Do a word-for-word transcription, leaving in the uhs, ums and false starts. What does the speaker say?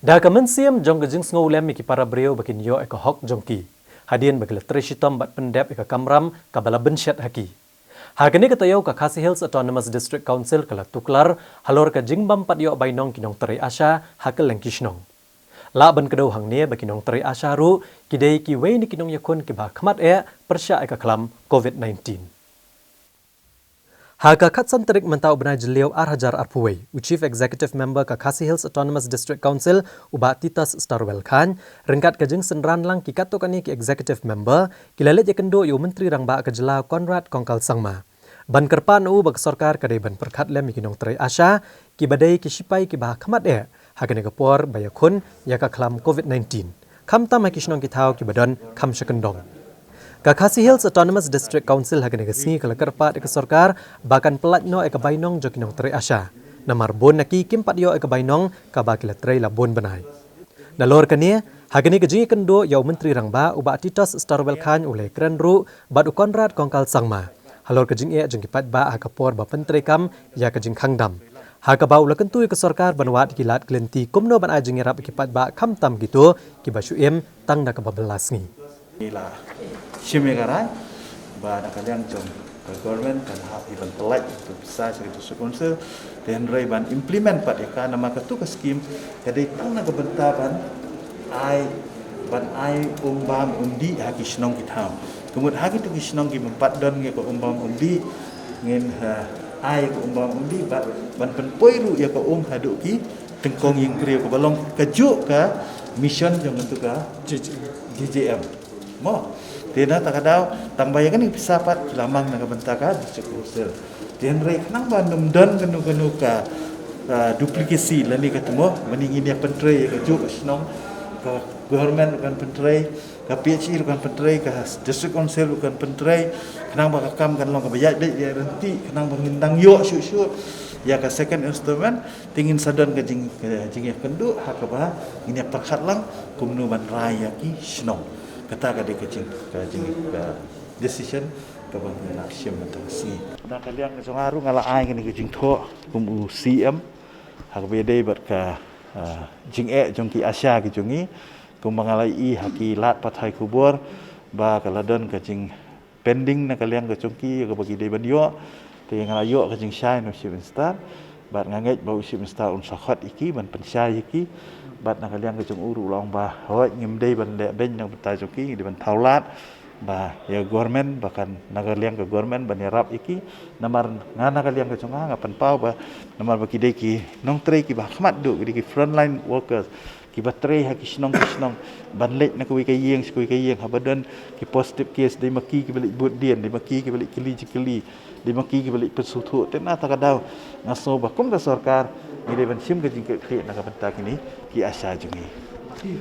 Da ka mynsiem jong ka jingsngewlem ïa ki para briew ba kin ïoh ïa ka hok jong ki, hadien ba ki la trei shitom bad pyndep ïa ka kamram kaba la bynshet ha ki. Ha kane ka taïew ka Khasi Hills Autonomous District Council ka la tuklar halor ka jingbym pat ïoh bainong ki nongtrei ASHA ha kylleng ki shnong. Lah ban kdew hangne ba ki nongtrei ASHA ruh ki dei kiwei na ki nongïakhun kiba khmat eh pyrshah ïa ka khlam COVID nineteen. Ha ka khatsan tarik mynta u bnai Jylliew ar hajar arphew wei, u Chief Executive Member ka Khasi Hills Autonomous District Council, u Bah Titus Starwell Chyne, ryngkat ka jingsynran lang ki katto katne ki Executive Member, ki la leit ïakynduh ïa u Myntri Rangbah ka jylla Conrad Kongkal Sangma. Ban kyrpad na u ba ka sorkar ka dei ban pyrkhat lem ïa ki nongtrei ASHA, kiba dei ki shipai kiba khmat eh ha kane ka por ba ïakhun ïa ka khlam COVID nineteen, khamtam ha ki shnong ki thaw kiba don kham sha kyndong. Ka Khasi Hills Autonomous District Council ha kane ka sngi ka la kyrpad ïa ka sorkar ba kan pyllait noh ïa ka bainong jong ki nongtrei ASHA, namar bun na ki kim pat ïoh ïa ka bainong kaba ki la trei la bun bnai. Nalor kane, ha kane ka jingïakynduh ïa u Myntri Rangbah, u Bah Titus Starwell Chyne u la kren ruh bad u Conrad Kongkal Sangma halor ka jingeh jong ki paidbah ha ka por ba pyntreikam ïa ka jingkhang dam, ha kaba u la kyntu ïa ka sorkar ban wad ïa ki lad ki lynti kumno ban ai jingïarap ïa ki paidbah khamtam kito kiba shu im tang da kaba bylla sngi. Ngi la shim ïa ka rai ba na ka liang jong ka government kan hap hi ban pyllait ïa ka pisa sha ka District Council, te hynrei ban implement pat ïa ka, namar katu ka skim ka dei tang na ka bynta ban ai, ban ai um bam um dih ha ki shnong ki thaw. Ka mut ha kitu ki shnong ki bym pat don ïa ka um bam um dih, ngin, eh, ai ka um bam um dih bad ban pynpoi ruh ïa ka um haduh ki tyngkong ïing briew kaba long kajuh ka mission jong katu ka J J M. Mo, te na kata ka daw, tang ba ïa kane ka pisa pat ki la mang na ka bynta ka District Council. Te hynrei khnang ban ym don kano kano ka, ah, duplicacy lane kata mo, mynta ngin ïa pyntrei ïa kajuh ka shnong, ka government ruh kan pyntrei, ka P H E ruh kan pyntrei, ka District Council ruh kan pyntrei, khnang ba ka kam kan long kaba ïaid beit ïaid ryntih, khnang ba ngin dang ïoh shuh shuh ïa ka second installment, te ngin sa don ka jing, ka jingïakynduh ha kaba ngin ïa pyrkhat lang kumno ban rai ïa ki shnong. Kata ka dei ka jing, ka jing, ka decision kaba ngi la shim mynta ka sngi. Na ka liang ka jong nga ruh nga la ai kane ka jingthoh kum u C M ha kaba ïadei bad ka, ah, jingeh jong ki ASHA ki jong ngi, kumba nga la ïohi ha ki lad pathai khubor ba ka la don ka jing pending na ka liang ka jong ki ïa kaba ki dei ban ïoh. Te nga la ïoh ka jingshai na u Chief Minister, bad nga ngeit ba u Chief Minister un sa khot ïa ki ban pynshai ïa ki. Bad na ka liang ka jong u ruh u la ong ba hooid ngim dei ban leh beiñ na ka bynta jong ki, ngi dei ban thaw lad ba ïa government, ba kan na ka liang ka government ban ïarap ïa ki. Namar nga na ka liang ka jong nga nga pynpaw ba namar ba ki dei ki nongtrei kiba khmat duh, ki dei ki frontline workers kiba trei ha ki shnong ki shnong, ban leit na kawei ka ïing sha kawei ka ïing, haba don ki positive case, dei ma ki kiba leit bud dien, dei ma ki kiba leit kylli jingkylli, dei ma ki kiba leit pynsngewthuh. Te na kata ka daw nga sngew ba kum ka sorkar ngi dei ban shim ka jingkitkhlieh na ka bynta kine ki ASHA jong ngi.